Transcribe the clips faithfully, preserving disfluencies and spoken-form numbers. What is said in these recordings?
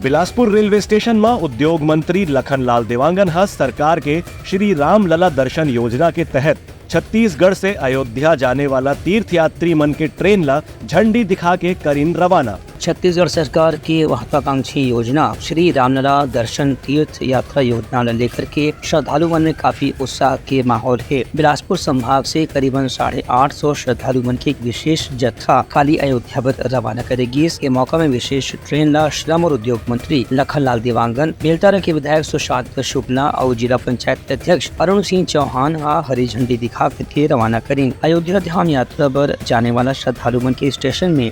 Bilaspur railway station म उद्योग मंत्री लखनलाल देवांगन ह सरकार के श्री रामलला दर्शन योजना के तहत छत्तीसगढ़ से अयोध्या जाने वाला तीर्थयात्री मन के ट्रेन ला झंडी दिखा के करिन रवाना। छत्तीसगढ़ सरकार के महत्वाकांक्षी योजना श्री रामलला दर्शन तीर्थ यात्रा योजना ला लेकर के श्रद्धालु मन में काफी उत्साह के माहौल हे। बिलासपुर संभाग से करीबन साढ़े आठ सौ श्रद्धालु मन के एक विशेष जत्था काली अयोध्या बर रवाना करे गिस। ये मौका में विशेष ट्रेन ला श्रम और उद्योग मंत्री लखनलाल देवांगन, बेलटारा के विधायक सुशांत शुक्ला और जिला पंचायत के अध्यक्ष अरुण सिंह चौहान हा हरी झंडी दिखा के रवाना करिन। अयोध्या धाम यात्रा बर जाने वाला श्रद्धालु मन के स्टेशन में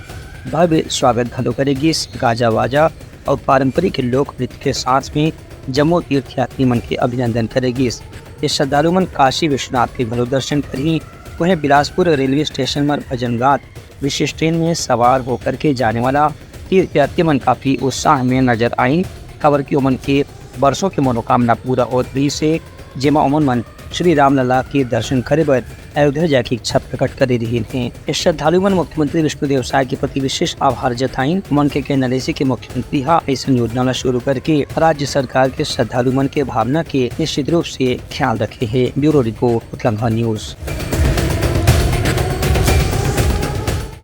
भव्य स्वागत घलो करे गिस। गाजा वाजा और पारंपरिक लोक नृत्य के साथ में जम्मो तीर्थयात्री मन के अभिनंदन करे गिस। ये श्रद्धालु मन काशी विश्वनाथ के घलो दर्शन करही। वहीं बिलासपुर रेलवे स्टेशन पर भजन गात विशेष ट्रेन में सवार होकर के जाने वाला तीर्थयात्री मन काफी उत्साह में नजर आइन, काबर कि ओमन के बरसों के मनोकामना पूरा होत रहिस हे, जेमा ओमन मन श्री रामलला के दर्शन करे बर अयोध्या जाके इच्छा प्रकट करे रिहिन हे। ये श्रद्धालु मन मुख्यमंत्री विष्णुदेव साय के प्रति विशेष आभार जताइन। ओमन के कहना रहिस हे कि मुख्यमंत्री हा अइसन योजना ला शुरू करके राज्य सरकार के श्रद्धालु मन के भावना के निश्चित रूप से ख्याल रखे हे। ब्यूरो रिपोर्ट, उतलंघा न्यूज।